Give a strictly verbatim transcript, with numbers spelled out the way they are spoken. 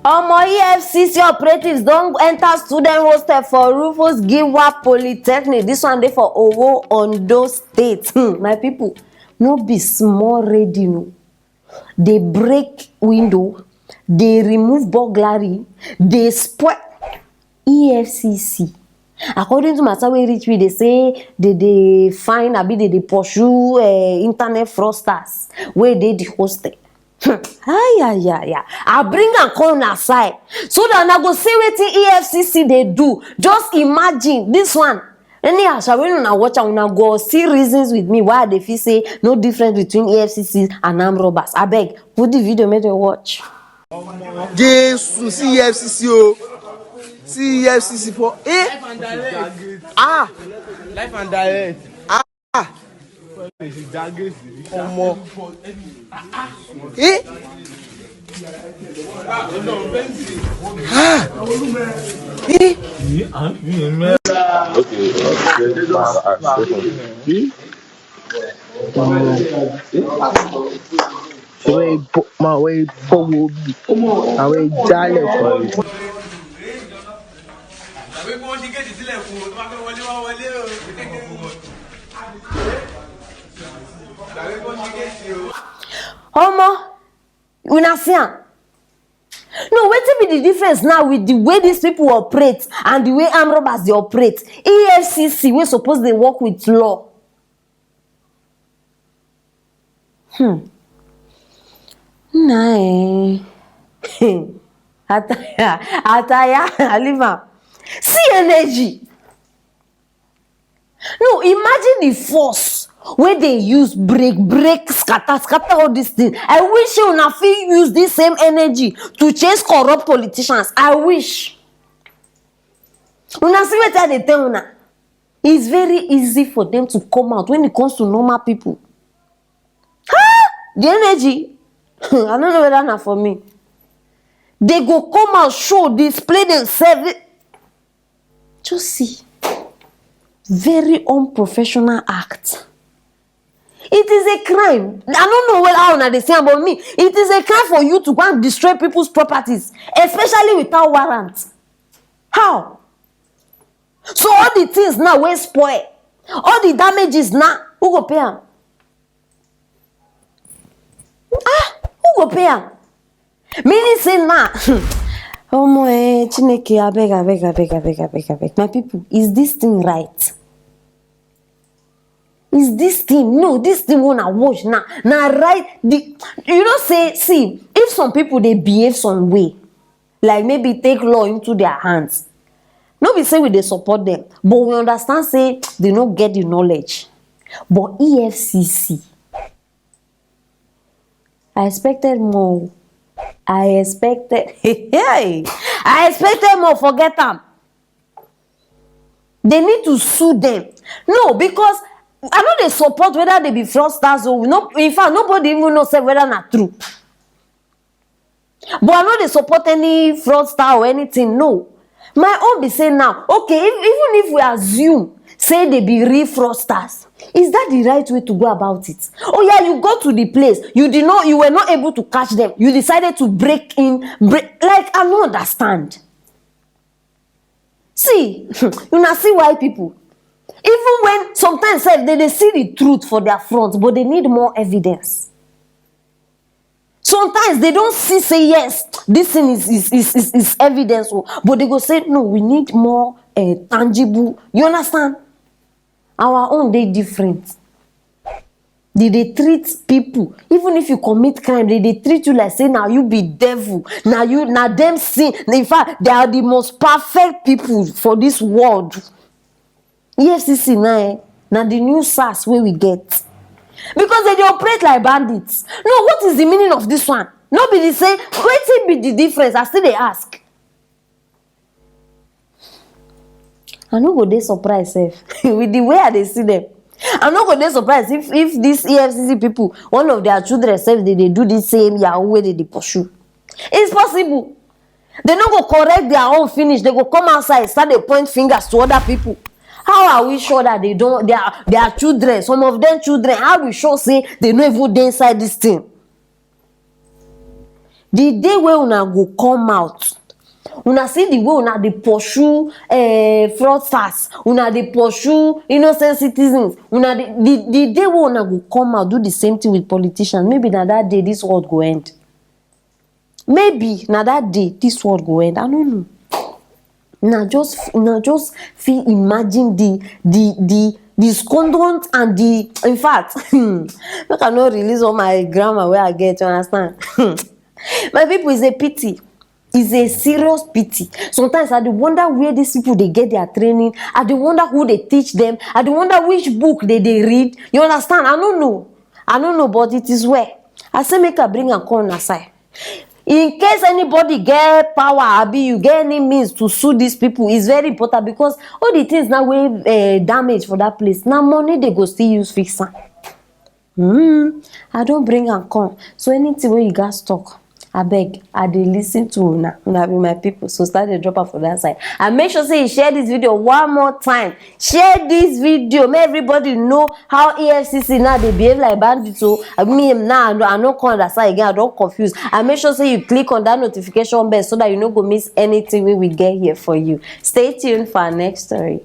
Omo, E F C C operatives don enter student hostel for Rufus Giwa Polytechnic. This one dey for Owo, Ondo State. Hmm, my people, no be small raiding o. Dey break window, dey remove burglary, dey spoil E F C C. According to matter wey reach me, dey say dey dey find, abi dey dey pursue, eh, internet fraudsters wey dey the hostel. Hmm. Ayayaya. I bring am come una side so that una go see wetin E F C C dey do. Just imagine this one. Anyhow sha, when una watch am, una go see reasons with me why I dey feel say no difference between E F C C and armed robbers. Abeg, put the video make dem watch. Jesu, see E F C C o. See E F C C for, eh? Ah. Life and direct. Ah. Omo. Eh? Ah. Eh? Okay. Wey po ma wey po wo bi. Àwọn ìjálẹ̀ kan. Omo, una see am? No, wetin be the difference now with the way these people operate and the way armed robbers dey operate? E F C C wey suppose dey work with law. Hmm. Nna eh. Ataya, Ataya, leave am. See energy. No, imagine the force wey dey use break, break, scatter, scatter all this thing. I wish say una fit use this same energy to chase corrupt politicians. I wish. Una see wetin I dey tell una. It's very easy for them to come out when it comes to normal people. Ah! The energy. I no know whether na for me. They go come out, show, display themselves. Just see. Very unprofessional act. It is a crime. I no know well how una dey see am, but me, it is a crime for you to go and destroy people's properties, especially without warrant. How? So all the things now wey spoil, all the damages now, who go pay am? Ah, who go pay am? Meaning say now, omo eh, Chineke, abeg, abeg, abeg, abeg, abeg, abeg. My people, is this thing right? Is this thing, no, this thing wey una watch now, na right? The, you know say, see, if some people dey behave some way, like maybe take law into their hands, no be say we dey support them, but we understand say they no get the knowledge. But E F C C, I expected more. I expected, hey, I expected more. Forget am. They need to sue them. No, because I no dey support whether they be fraudsters or no. In fact, nobody even know say whether na true. But I no dey support any fraudster or anything. No. My own be say now, okay, if, even if we assume say they be real fraudsters, is that the right way to go about it? Oh yeah, you go to the place, you did not, you were not able to catch them. You decided to break in, break, like, I no understand. See, una see why people, even when sometimes sef, they dey see the truth for their front, but they need more evidence. Sometimes they don see say yes, this thing is is is is, is evidence o, but they go say no, we need more uh, tangible. You understand? Our own dey different. They dey treat people, even if you commit crime, they dey treat you like say na you be devil, na you, na them sin. In fact, they are the most perfect people for this world. E F C C na eh, na the new SARS wey we get, because they dey operate like bandits. No, what is the meaning of this one? No be the same. Wetin be the difference? I still dey ask. I no go dey surprised sef with the way I dey see them. I no go dey surprised if if these E F C C people, one of their children sef, dey dey do this same yahoo wey dey dey pursue. It's possible. They no go correct their own finish, they go come outside start dey point fingers to other people. How are we sure that they don, their their children, some of them children, how we sure say they no even dey inside this thing? The day wey una go come out, una see the way una dey pursue, eh, fraudsters, una dey pursue innocent citizens, una dey, the, the day wey una go come out do the same thing with politicians, maybe na that day this world go end. Maybe na that day this world go end. I no know. Na just, na just fit imagine the, the, the, the squanderment and the, in fact, make I no release all my grammar wey I get, you understand? My people, is a pity. Is a serious pity. Sometimes I dey wonder where these people dey get their training. I dey wonder who dey teach them. I dey wonder which book they dey read. You understand? I no know. I no know, but it is well. I say make I bring am come una side. In case anybody get power, abi you get any means to sue these people, it's very important, because all the things now wey, eh, damage for that place, na money they go still use fix am. Hmm, I don bring am come. So anything wey you gats talk, abeg, I dey listen to una. Una be my people, so start dey drop am for that side. And make sure say you share this video one more time. Share this video, make everybody know how E F C C now dey behave like bandits. So I mean, now I no, I no come understand again. I don confuse. And make sure say you click on that notification bell so that you no go miss anything wey we get here for you. Stay tuned for our next story.